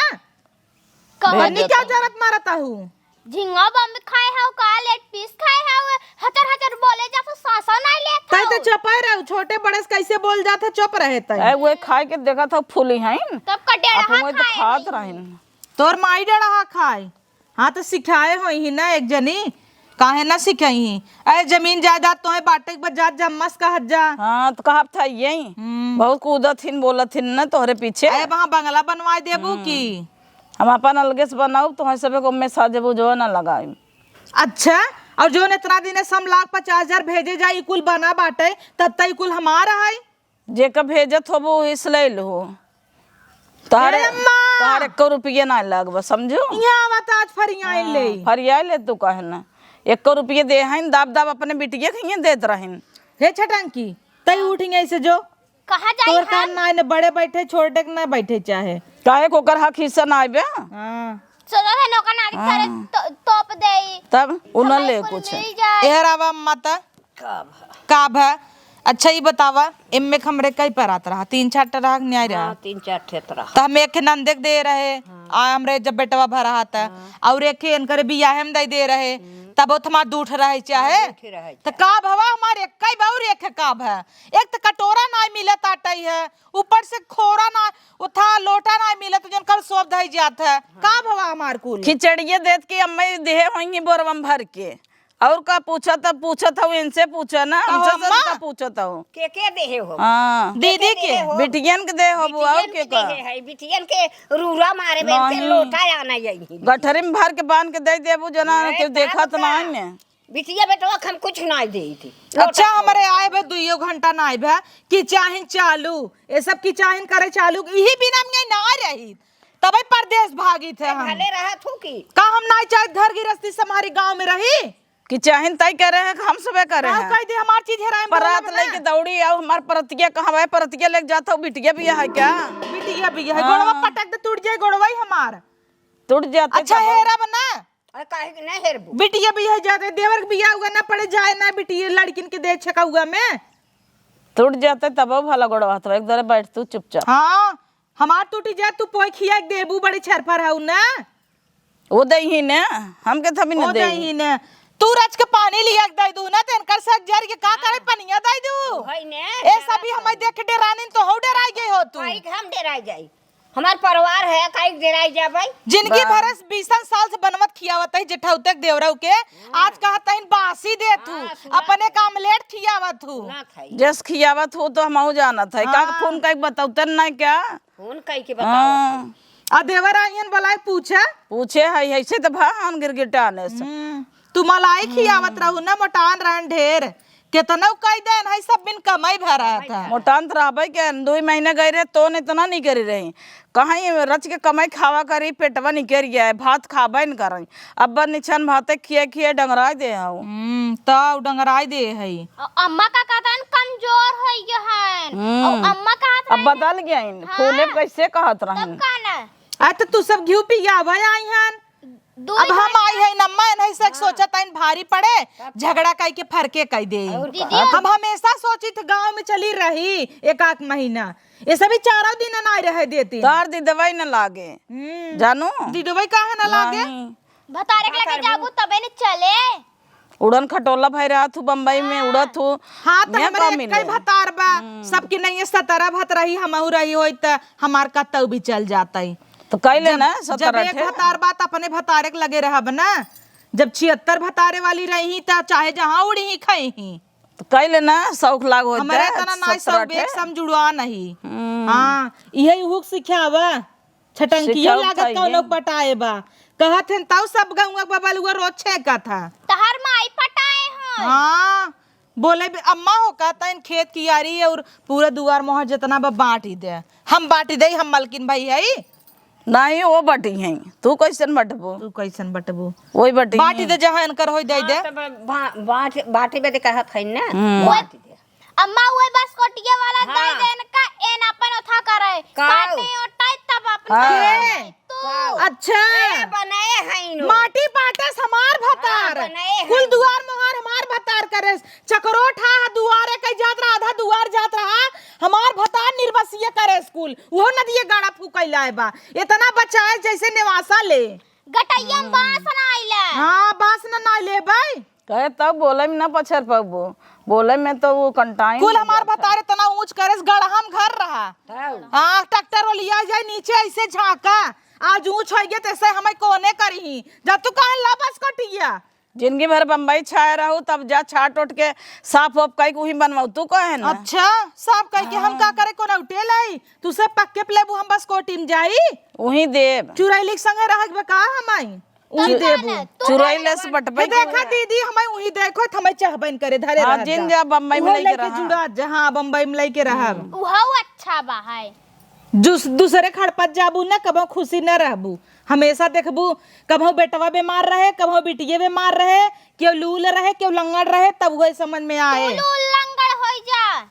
कहनी भेजत क्या हई। जरत मरत हऊ? झिंगा बम खाए हऊ का, लेग पीस खाए हऊ, हचर हचर बोले जात हऊ, साँसो नाई लेत तई तो हऊ। चुपाए रहू, छोटे बड़े से कैसे बोल जात है, चुप रहे तई। ए, उहे खाइ के देखत हऊ फूली हइन। तब का डेढ़ा आप उहे तो खाए खात हई। रहिन। तोर माई डेढ़ा खाए। हाँ, तो सिखाए होइहीं ना एक जनी काहे ना सिखइहीं? अरे, जमीन जायदाद तोहे बांटे के बा, जात जम्मस कहत जा। हाँ, तो कहब था यही। हम्म। बहुत कूदत हिन, बोलत हिन ना तोहरे पीछे। अरे, वहाँ बंगला बनवाए देबू हम्म। की? हम अपन अलगे से बनाउब, तोहरे सबे को में साजे बुझवा ना लगाई। अच्छा, और जौन इतना दिन से हम लाख पचास हजार भेजे जाई, ई कुल बना बाटे, तब तक ई कुल हमार है? जेका भेजत होबो, वही से ले लो। तोहरे, ए अम्मा! तोहरे एको रुपये ना लागबा, समझो? यहाँ आवत आज फरियाई हाँ, ले। फरियाई ले तू कहे ना। एको रुपये दे हइन, दाब दाब अपने बिटिया के हियाँ देत रहिन। हे छटंकी, तई उठ हियाँ से जो। कहाँ जाई तोर हम? काम ना, न बड़े बैठे, छोटे के ना बैठे चाहे। काहे को ओकर हक हिस्सा ना आइबे? हाँ। सोचत है नौका नारी हाँ। करे तो, तोप देई। तब उ ना हमारे ले कुल कुछ। मिल जाए। एहर आवा अम्मा त। का भा? का भा? अच्छा, ई बतावा, एम्मे के हमरे कई परात रहा? तीन चार ठे रहा कि न्याय रहा? हाँ, तीन चार ठे त रहा। त हम एक नंदे के दे रहे, हाँ। आ हमरे जब बेटवा भरा था, हाँ। और एक इनकरे बियाहे में दे दे रहे, हम्म। तब वो हमार दू ठे रहे चाहे। हाँ, दू ठे रहे त चाहे। का भवा हमार एक कई बाउर एक है का भा? एक त कटोरा ना मिलत आटई है, ऊपर से खोरा ना, उथा लोटा ना मिलत, जौन कल सोप धई जात है। हाँ। का भवा हमार कुल? खिचड़िए देत के अम्मा देहे होइहीं बोरवम भर के। और का पूछत, पूछत हऊ, इनसे पूछा ना, कहो हमसे से अम्मा। का पूछत हऊ? के के देहे हो? हाँ। दीदी के के। देहे हो? बिटियन के दे होबू, और बिटियन के के का? देहे है, बिटियन के रूरा मारे बे, इनसे नहीं। लोटा आना यही। गठरी में भर के बांध के दे देबू, जना नहीं, के तब देखत का? ना है। बिटिया बेटवा के हम कुछ ना देई थी। अच्छा, लोटा हमरे आए बे दुइयो घंटा ना आए बे, कि चाहिन चालू, ये सब कि चाहिन करे चालू, यही बिना हम यहीं ना रही। तबे परदेस भागित है हम। भले रहत हूँ कि? का हम नाई चाहत घर गिरस्ती से हमारी गाँव में रही? कि चाहिन तय करे है कि हम सबे करे गाँव है। कह दे हमार चीज हेराए में परात बोलब ना। लेके दौड़ी आओ, हमार परतिया कहाँ है? परतिया लेके जात हो, बिटिया भी है क्या? बिटिया भी है, हाँ। गोड़वा पटक दे, टूट जाए गोड़वा ही हमार। टूट जाते अच्छा, तब। हेरब ना। अरे काहे के नहीं हेरबू? बिटिया भी है जाते, देवर के बियाह हुआ ना पड़े जाए ना बिटिया लड़किन के दे छका हुआ में। टूट जाते तब भला गोड़वा तो एक दरे बैठ तू चुपचाप। हाँ, हमार टूटी जाए, तू पोए खिया के देबू, बड़ी छरफर हऊ ना। वो दे ही ने, हमके थमी न ओ दे। दे ही ने। तू रच के पानी लिया के दे दू ना, ते इनकर सक जर के का करे हाँ। पनिया दे दू। भाई ने, ए सभी हमें देख के डेरानिन तो हो डेराई गए हो तू। काहे के हम डेराई जाई? हमार परिवार है, काहे के डेराई जा भाई? जिनकी बा- भरस बीसन साल से बनवत खियावत है जेठौते के देवरऊ के, हम्म। आज कहत तहिन बासी देत हूँ, हाँ, सुना अपने था। का आमलेट खियावत हूँ। सुना था। जस खियावत हो तो हमहू जानत है। का हाँ। फोन कइके बतौते ना क्या? फोन कइके बतावत हाँ। हो। आ देवर आइहन बोलाए पूछे। पूछे है, ऐसे तो भा हन गिरगिटाने से। हम्म। तू मलाई खियावत हम्म। रहू ना, मोटान रहन ढेर। केतनो कई देन है, सब बिन कमाई भरा था। मोटान तो रहबे के, दुई महीने गए रहे, तो न इतना नहीं करी रही। कहीं रच के कमाई खावा करी, पेटवा निकल गया है, भात खाबे न करी। अब निछन भाते खिए खिए डंगराई दे हऊ। हम्म, तब डंगराई दे है। अ-, अम्मा का कहतन कमजोर होइ गए हन। हम्म। अउ अम्मा कहत अब रहन बदल गइन, हाँ। फूले कैसे कहत तब रहन। का ना? आ, तो तू सब घिउ पियावे आई हन। दू अब हम भाई आई है न, अम्मा नहीं सक हाँ। सोचत आइन भारी पड़े, तब का? झगड़ा कई के फरके कई दे। और का? दीदी। हम हमेशा सोचित गाँव में चली रही एक आध महीना, ये सभी चारों दिन ना रहे देती। तार दी दवाई न लागे। हम्म। जानू? दी दवाई काहे ना लागे? नहीं। भतारे के का लगे करबू? जाबू तबे न चले। उड़न खटोला भाई रहत हूँ बम्बई में, हाँ। उड़त हूँ। हाँ, तो यहाँ हमरे का एक मिले? कई भतार बा। हम्म। सबके नहीं सतरा भत रही, हमहू रही होई त हमार कतऊ भी चल जाता ही। तो कई ले जब, ना, जब सतरा एक ठे। भतार बा त अपने भतारे के लगे रहब ना। जब छिहत्तर भतारे वाली रही त चाहे जहाँ उड़ी ही खाई ही। तो कई ले ना, शौक लाग होत हमरे है, इतना नाई सतरा शौक ठे। एक सम जुड़वा नहीं। हम्म। हाँ, यही हुक सिखावा। छटंकिया सिखाऊ लागत खाइए। कौनो पटाए बा। कहत हन तऊ सब गौवा के बबलुआ रोज छेंकत ह। तहर माई पटाए हन। हाँ, बोले बे, अम्मा हो कहता इन खेत कियारी और पूरा दुआर मोहर जितना बा बांट ही दे। हम बांट ही दे, हम मलकिन भाई है। नहीं, वो बटी हैं। तू कैसन बटबो? तू कैसन बटबो? वही बटी बांट ही हैं। दे, जहाँ इनकर होई दे दे। हाँ, तब बा-, बांट, बांटे बदे कहत है ना, हम्म। बांट ही दे। अम्मा, उहे बसकोटिया वाला हाँ। दे देन का, एन अपन ओथा करे। का? काटे ओटाई तब अपन हाँ। करे। तू। का? अच्छा। ए, बनाए हैं इनो। माटी बाटस हमार भतार। हाँ, बनाए हैं कुल इनो। दुआर मोहार हमार भतार करे। चकरोट हा, दुआरे कई जात रहा, आधा दुआर जात रहा। हमार भतार निर्बसिया करे स्कूल। उहो नदिये गाड़ा फूकई लाए बा। इतना बचाए जैसे नेवासा ले। गटैया में बांस ना आइला। हाँ, बांस ना, ना ले भाई। कहे तब बोले में ना पछर पबो, बोले में तो वो कंटाइन कुल हो हमार जाता। भतार इतना ऊंच करेस, गड़हम घर रहा। हाँ। हाँ, ट्रैक्टर वो लिया जाए नीचे ऐसे झांका, आज ऊंच हो गया तैसे हमें कोने करी ही। जब तू कहे ला बसकोटिया, जिंदगी भर बम्बई छाए रहू, तब जा छाट ओट के साफ ओफ कई के उही बनवाऊ। तू कहे ना? अच्छा, साफ कई के हम का करे, कोनो उठे लाई? तू से पक्के पे लेबू, हम बस कोटी में जाई? उही देब। चुरैली के संगे रह के बा का हम आई? उही तब देबू। का ना, तू चुरैले का से ना? बटबे ये देखा के। दीदी, हमें उही देखो, त हमें चाहबन करे, धरे हाँ, रहत जिन जा। जा बम्बई में उहो लेके लेके रहा। जुड़ा जा, हाँ, बम्बई में लेके रहब। उहो अच्छा बा है। जुस-, दूसरे खड़पत जाबू ना, कबहू खुशी न रहबू। हमेशा देखबू, कबहू बेटवा बीमार रहे, कबहू बिटिये बीमार रहे, केहू लूल रहे, केहू लंगड़ रहे, तब उहे समझ में आए। तू लूल लंगड़ होई जा।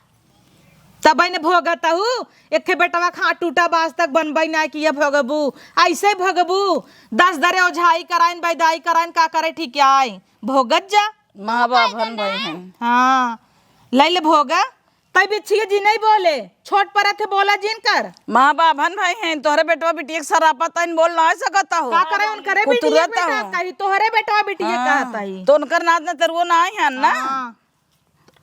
तब ने भोगत हू, एक ठे बेटवा खा टूटा बाज तक बनबई ना किया भोगबू, ऐसे भोगबू, दस दरे ओझाई कराइन, बैदाई कराइन, का करे ठीक आई, भोगत जा। माँ बाप हन भाई हैं। हाँ, ले ले भोगा। तई बिछिए जी नहीं बोले, छोट परत है बोला जिन कर। माँ बाप हन भाई हैं, तोहरे बेटवा बिटिया के सरापा तइन बोल ना सकत हो। का करे उनकरे बिटिया कुतुरत बेटा हो। कही, तोहरे बेटवा बिटिया हाँ, कहत हई। तो उनकर नात न तेरुओ ना आई हन ना। हाँ।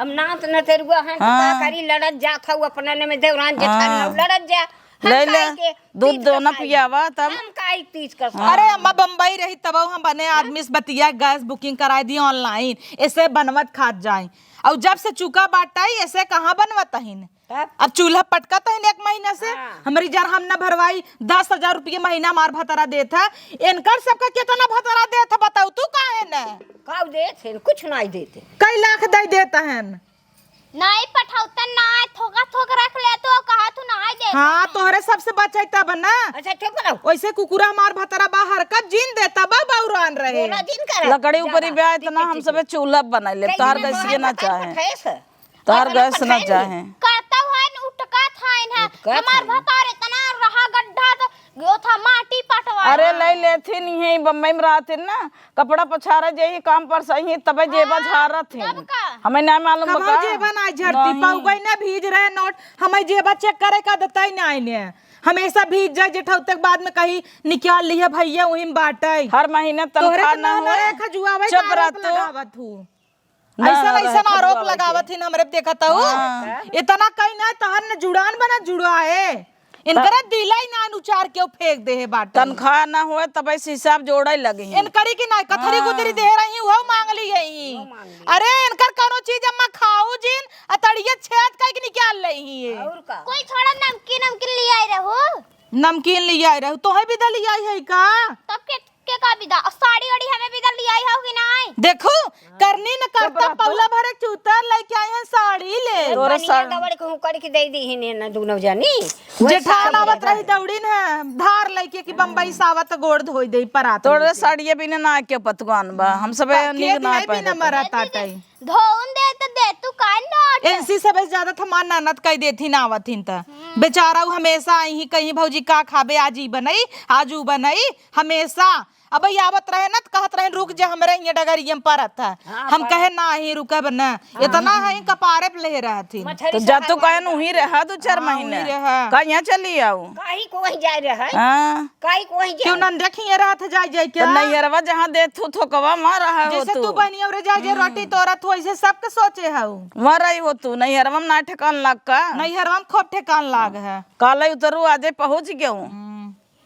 अब नात न तेरुआ हन, तो हाँ। का करी, लड़त जात हऊ अपना ने में देवरान जेठान हाँ। हऊ, लड़त जा। हम ले ले, काहे के दूध पीत दोना कसाई? पियावा तब। हम काहे पीत कसाई? अरे अम्मा, बम्बई रही तब हम बने आदमी से बतिया, गैस बुकिंग कराई दी ऑनलाइन, ऐसे बनवत खात जाए। और जब से चुका बाटा, ऐसे कहाँ बनवत हईन? तब? अब चूल्हा पटकत हईन एक महीना से, हाँ। हमरी जर हम न भरवाई, दस हजार रुपये महीना हमार भतरा देत है, इनकर सबका कितना भतरा देत है बताऊ तू काहे न? काऊ देत है? कुछ नहीं देते। कई लाख दे देत हन। नाई पठौतन नाई, थोका थोक रख ले तो कहा तू नाई दे। हाँ, तोहरे सबसे बचे तब ना। अच्छा, चुप रहो। वैसे कुकुरा हमार भतरा बा, हरकत जिन दे तब बौरान रहे। बोला जिन करे। लकड़ी ऊपर ही ज्यादा। ब्याह इतना हम सबे चूल्हा बनाई ले, तार गैसिए ना चाहे। तार गैस ना चाहे। करता है न उठका था इन्हें। उठका हमार था। भतार इतना रहा गड्ढा तो यो था माटी पटवा। अरे ले लेथिन, इहे बम्बई में रहथिन ना, कपड़ा पछारे जाई काम पर सही, तबे जेबा हाँ, झारत ही। तब का? हमें ना मालूम कबहू बा का? जेबा ना झरती, नहीं। पउगई ना भीज रहे नोट, हमें जेबा चेक करे का देता ही ना आईने। हमेशा भीज जाए जेठौते के बाद में कहीं निकाल लिहे भैया, वहीं में बाटे। हर महीने तोहरे तनख्वाह के ना ना होए। ना खजुआवे चुप का रह आरोप तू। लगावत हूँ। ना, ऐसन, ना, ऐसन रहे आरोप खजुआवे लगावत के। ही ना हमरे पे देखत हूँ। हाँ। इतना कहीं ना तहर न जुड़ान बना जुड़ाए। इनकरे त- दिलाई ना उचार के फेंक दे है बाटे। तनख्वाह ना होए तब ऐसे हिसाब जोड़े लगे हैं। इनकरी की ना कथरी हाँ। गुदरी दे रही, वो मांग ली है ही। वो मांग ली। अरे इनकर कौनो चीज अम्मा खाऊ जिन, अतड़िया छेद कई के निकाल ले ही है। और का? कोई थोड़ा नमकीन, नमकीन ले आई रहू। नमकीन ले आई रहू, तोहे भी दे ले आई है का? तब के के का विदा? और साड़ी ओड़ी हमें विदा लियाई हो कि नाई? देखू, करनी न करता, पौला भरे चूतर लेके आई हैं साड़ी ले। तोरे बढ़िया साड़ी। दौड़ के हुकड़ के दे दी ही ने ना दोनों जनी। जेठान आवत रही दौड़ी न धार लेके कि बम्बई सावत गोड़ धोई दे परात तोरे लेके। साड़िए बिना ना के पतवान बा, हम सबे का-, के नीक ना बिना पहनत। मरा ताटे। धोउन दे त दे तू का नोट? इनसी सबे ज्यादा त हमार ननद कह देथिन आवथिन त। हम्म। बेचारा उ हमेशा आई ही कहीं भौजी का खाबे, आज ई बनई, आज उ बनई, हमेशा। अब ई आवत रहे ना त कहत रहे रुक जा हमरे हियां डगरिया में परत है। हाँ, हम परत। कहे नाही रुकब ना। हाँ। इतना है कपारे पे ले रहथिन। मछरी तो जा तू सहारा कहे वाली उही बात। रहा दो चार हाँ, महीने। उही रहा। का यहाँ चली आऊ? काहे को वहीं जाए रहे? हाँ। काहे को वहीं क्यों जाए? नंदे खिए रहत है जाए जाए तो क्या? नैहरवा जहाँ देत हो थोकवा वहाँ रहा हो जैसे तू। तू बहनी और जाए जाए हम्म। रोटी तोरत हो ऐसे सबके सोचे हऊ। वहाँ रही हो तू, नैहरवा में ना ठेकान लाग का? नैहरवा में खूब ठेकान लाग है। काले उतरू आजे पहुँच गयो। हम्म।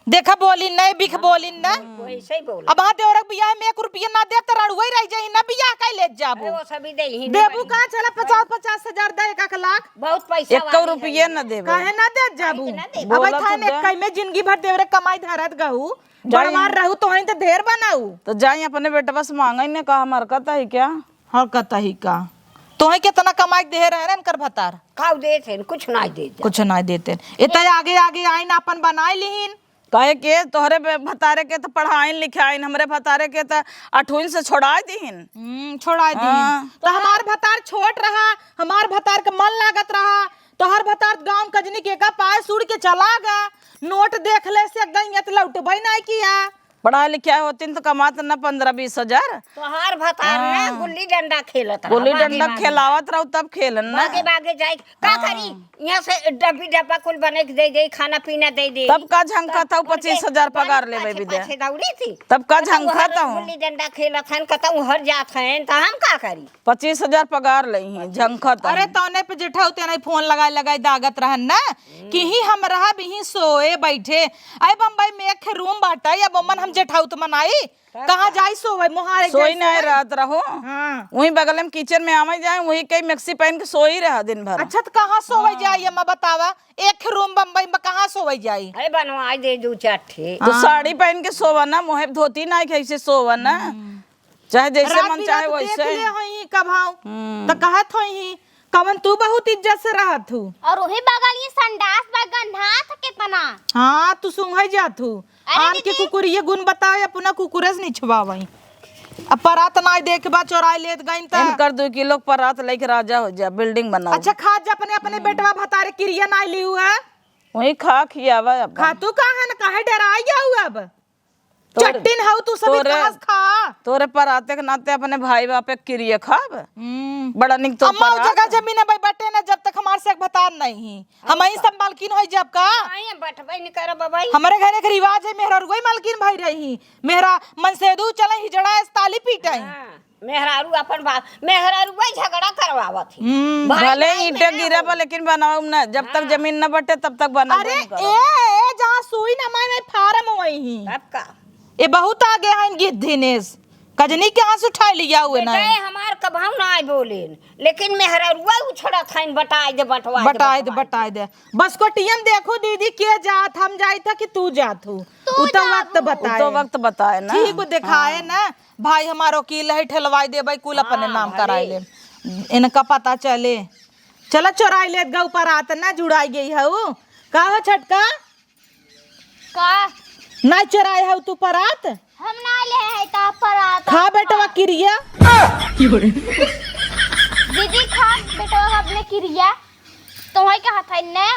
देखा बोली नहीं, बिख बोली न। वैसे ही बोला। अब हाँ देवरक बियाह में एक रुपया ना दे त रड़ुए रह जाई ना, बियाह का ले जाबू? अरे वो सभी दे ही देबू नहीं। का चला पचास, पचास हजार दे, एक, एक लाख। बहुत पैसा एक वाली रुपया है। ना देबे। काहे ना दे जाबू? काहे के ना देबू? अब बोला थाने तो दे। कई में जिंदगी भर देवरे कमाई धरत गहू, जाई। बड़वार रहू तो हईं त ढेर बनाऊ। तो जाई अपने बेटवा से मांगे ने का, हम हरकत है क्या? हरकत है का? तोहे कितना कमाई दे रहे हैं इनकर भतार? खाऊ देत हैं, कुछ ना देत जा। कुछ ना देते। इतना आगे आगे आइन अपन बनाए लीन। काहे के तोहरे बे-, भतारे के त पढ़ाइन लिखाइन, हमरे भतारे के त अठवीं से छोड़ाए दीहिन। हम्म, छोड़ाए दीहिन। हाँ। त हमार भतार छोट रहा, हमार भतार के मन लागत रहा, तोहर भतार गाँव कजनी के का पाए सुड़ के चला गा, नोट देख ले से एकदम ये त लौटबे नहीं किया। पढ़ाए लिखाए होतिन त कमात न पन्द्रह बीस हजार। तोहार भतार ना हाँ। गुल्ली डंडा खेलत रहा, गुल्ली बागे डंडा बागे। खेलावत रहो तब खेलन ना। बागे बागे जाए, का हाँ। करी? यहाँ से डब्बी डब्बा कुल बने के दे दे, खाना पीना दे दे। तब का झंखत हऊ, पच्चीस हजार पगार लेबे पाछे, विद्या। पाछे दौड़ी थी। तब का कहता, झंखत "हऊ? गुल्ली डंडा खेलत हन, कहता, हर जात हन, त हम का करी?" पच्चीस हजार पगार ले ही, झंखत हऊ। अरे, तौने पे जेठऊ तेने फोन लगाए लगाए दागत रहन ना, कि ही हम रहब, ही सोए बैठे। अरे, बम्बई में एक रूम बाटे, अब ओमन हम बट्टे ठाउत मनाई। तब कहाँ का? जाई सोवै, मोहारे सोई जाई नहीं सोवै। रहत रहो। हाँ। वहीं बगल में किचन में आवे जाए, वहीं कई मैक्सी पहन के सोई रहा दिन भर। अच्छा, तो कहाँ सोवै हाँ। जाई, अम्मा बतावा? एक रूम बम्बई में कहाँ सोवै जाई? अरे, बनवाई दे दू चार ठे। तो हाँ। साड़ी पहन के सोवा ना, मोहे धोती ना, कैसे सोवा ना। हम्म। चाहे जैसे रात मन चाहे बिरात देख वैसे। ले होई कभाव, हम्म। त कहत होई, "कवन तू बहुत इज्जत से रहत हू।" और वही बगल ये संडास बा, गन्हात केतना। हाँ, तू सूंघे जात हू। अरे आन के दीदी। कुकुरिये गुण बताए, अपना कुकुरे से नहीं छुपावई। अब परात नाई देख बा, चोराई लेत गइन त। इनकर दू किलो परात लेके राजा हो जा, बिल्डिंग बनाओ। अच्छा, खा जा अपने, अपने हम्म। बेटवा भतारे किरिया नाई लिहू है। वही खा खियावा अब। खा तू काहे न, काहे डराई जाऊ अब? तोरे, चट्टिन हऊ तू, सब तोरे, इतिहास खा। तोरे पराते के नाते अपने भाई बापे के किरिया खाब। हम्म। बड़ा निक तोर अम्मा, उ परात। जगह जमीन है भाई, बटे ना, जब तक हमार से एक भतार नहीं ही। हम और ही का? सब मालकिन होई जब का? नहीं, बटबे नहीं करब भाई। हमरे घर एक रिवाज है, मेहरारुआ ही मालकिन भाई रही। मेहरा मनसेदू चले हिजड़ा ऐस ताली पीटे। हाँ। मेहरारू अपन बात, मेहरारू वही झगड़ा करवावत ही। हम्म, भाई, भले भाई ईंटे में गिरे हो। पर लेकिन बनाओ ना, जब तक हाँ। जमीन न बटे तब तक बनाओ अरे, नहीं करो। ए, ए, जहाँ सुई न माय में फार्म वही ही। तब का? ए बहुत आगे हैं गिद्ध दिनेश। कजनी के आंसू उठा लिया हुए ना। बेटा, हमार कभाऊ ना आए बोलेन, लेकिन मेहरारुआ उछड़त हैं, बटाई दे, बटवाई दे, बटाई दे, बटवाई बटाई दे। बस को टीएम देखो दीदी, के जात, हम जाइत है कि तू जात हो? तू उ तो वक्त जाबू। बताए। उ तो वक्त बताए ना। ठीक, वो दिखाए हाँ। ना। भाई हमार वकील है, ठेलवाई देबै, कुल अपने हाँ, नाम भले। कराई ले। इनका पता चले। चला चोराई लेत गऊ परात ना, जुड़ाई गई हऊ। का हो छटका? का? नाई चोराए हऊ तू परात? हम ना ले है ता परात खा अपना। बेटवा किरिया। दीदी खा बेटवा अपने किरिया। तुम्हें कहा था इनने?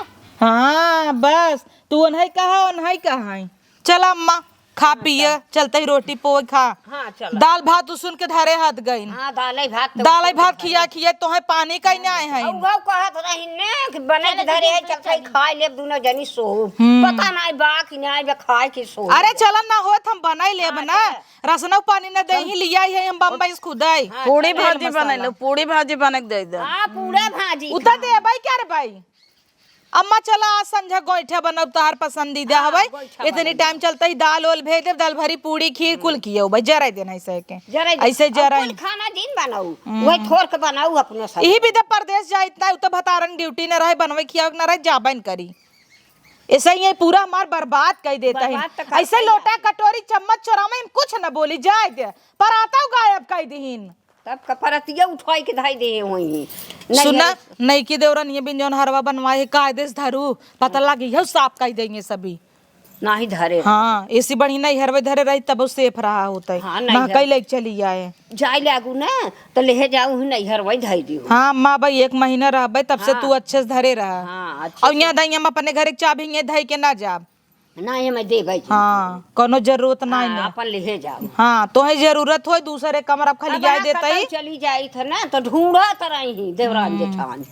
हाँ, बस तू ओनहई कहा, ओनहई कहा है। चला अम्मा, खा पिए, चलते ही रोटी पोए खा। हाँ, चला। दाल भात उसुन के धरे हाथ गइन। हाँ, दाल ही भात तो दाल ही उसुन भात के खिया धरे। खिया तोहे पानी कहीं नहीं आए हैं। अउ वो कहत रही ने कि बने चले धरे दीदी, चलते ही चले। खाए लेब दुनो जनी सोब। हम्म। पता नहीं बा कि नहीं बा खाए कि सोब। अरे चला ना होत हम बनाई लेब हाँ, ना। चला। रसनौ पानी न देही लिया है हम बम्बई से खुदाई। हाँ, पूड़ी चला। भाजी मसाला। बनाई लो, पूड़ी भाजी बना के दे दे। हाँ, पूड़ा भाजी उता खा। देबै क्या रे भाई? अम्मा चला आज संझा गोइठा बनब, तोहार पसंदीदा हाँ, हवै। गोइठा इतनी बनाई। टाइम चलते ही दाल ओल भेज देब, दाल भरी पूड़ी खीर कुल किए हो भाई, जराई देना ऐसे के। जराई दे। ऐसे अब जराई। कुल खाना जिन बनाऊ, हम्म। वही थोर के बनाऊ अपने साथ। यही भी तो परदेश जाइत ना, उ तो भतारन ड्यूटी न रहे, बनवे खियावे के न रहे, जाबे न करी। ऐसे ही ये पूरा हमार बर्बाद कर देता है। बर्बाद तो करता ऐसे ही लोटा है। कटोरी चम्मच चोरावे में कुछ न बोली, जाए दे, पर आता गायब कर दीन। तब का परतिया उठाई के धाई दे होई। नहीं सुना, है। नईकी देवरन ये बिन जौन हरवा बनवाए है, कायदे से धरू, पता लागी है साफ कई देंगे सभी। नाही धरे। हाँ, ऐसी बढ़िया नहीं हरवे धरे रही तब सेफ रहा होता है। हाँ, नहीं महकई है। लेके चली आए। जाए लागू ना, तो लेहे जाऊ ही नहीं हरवा ही धाई दियो। हाँ, माँ भाई एक महीना रहबे तब से हाँ। तू अच्छे से धरे रहा। हाँ, अच्छे और से। यहाँ दाई हम अपने घर के चाबी ये धाई के ना जाब। ना, ये मैं देबै जी। हाँ, कोनो जरूरत नहीं हाँ, ने। अपन लेहे जाओ। हाँ, तोहे जरूरत होय, दूसरे कमरा अब खलिया ना देता कतई ही। चली जाइत है ना, तो ढूंढत रही देवरान हम्म। जेठान,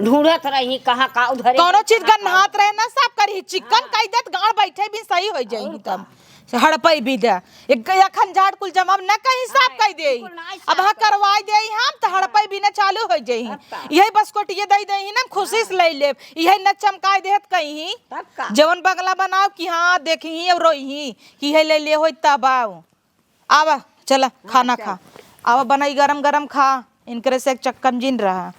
ढूंढत रही कहाँ का उधरे कोनो चीज कहाँ का गन्हात रहे ना, साफ करी, चिक्कन हाँ। कई देत, गाड़ बैठे भी सही हो जाई और तब। का? हड़पई भी दे। एक, एखन झाड़ कुल जमा न कहीं साफ हाँ, कई देई। बिल्कुल नाई अब साफ हाँ करी। करवाई देई हम, त हाँ। हड़पई भी न चालू हो जाई। तब का? यही बस कोटिये दई देई ना, हम खुशी से हाँ। ले लेब। यही न चमकाई देहत कहीं। तब का? जवन बगला बनाओ कि हाँ, देखी और रोई कि यही ले ले होई तब आओ। आवा, चला, हाँ, खाना चल। खा। आवा, बनाई गरम गरम खा। इनकरे से एक चक्कम जिन रहा।